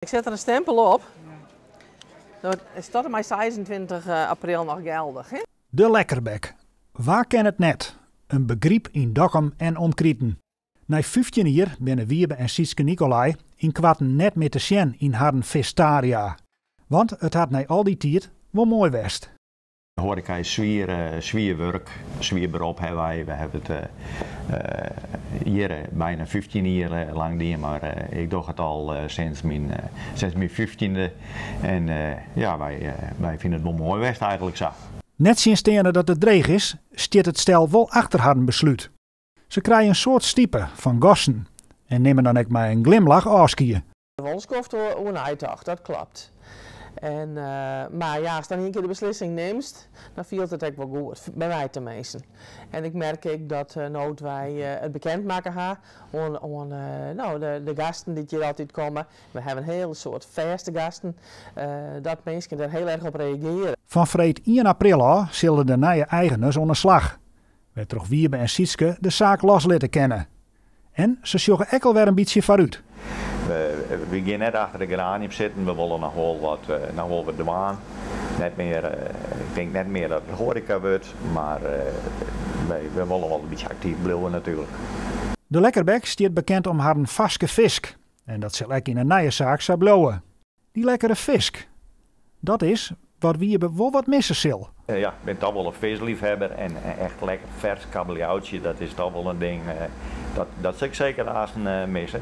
Ik set der in stempel op. Dat is tot en mei 26 april noch geldich. Hè? De Lekkerbek. Wa ken it net? In begryp yn Dokkum en omkriten. Nei 15 jier binne Wiebe en Sietske Nicolai ynkoarten net mear te sjen yn harren Fistaria. Want it hat nei al dy tiid wol moai west. De hoareka is swier, swier wurk, swier berop hawwe wy. We hawwe it hjir byna 15 jier lang dien, mar ik doch it al sinds myn, sinds myn fyftjinde. En ja, wy, wy fine it wol moai west eigenlik sa. Nettsjinsteande dat it dreech is, stiet it stel wol achter harren beslút. Se krije in soad stipe fan gasten en nimme dan ek mei in glimlach ôfskie. Wol in skoft oer neitocht, dat kloppet. En, mar ja, ast dan ien kear de beslissing nimst, dan fielt it ek wol goed, by my teminsten. En ik merk ek dat no't wy it bekend makke ha oan no, de gasten dy't hjir altyd komme, we hawwe in hiel soad fêste gasten, dat minsken dêr hiel erch op reagearje. Fan freed ien april ôf sille de nije eigeners oan 'e slach, wêrtroch Wiebe en Sietske de saak loslitte kinne. En se sjogge ek alwer in bytsje foarút. We gean net achter de geranium sitten, we wolle noch wol wat, noch wol wat dwaan. Net mear, ik tink net mear dat it hoareka wurdt, mar we wolle wol in bytsje aktyf bliuwe natuerlik. De Lekkerbek stiet bekend om harren farske fisk en dat sil ek yn 'e nije saak sa bliuwe. Dy lekkere fisk, dat is wat Wiebe wol wat misse sil. Ja, ik bin toch wol in fiskleafhawwer en echt lekker fers kabeljautsje, dat is toch wol in ding, dat sil ik seker aansten misse.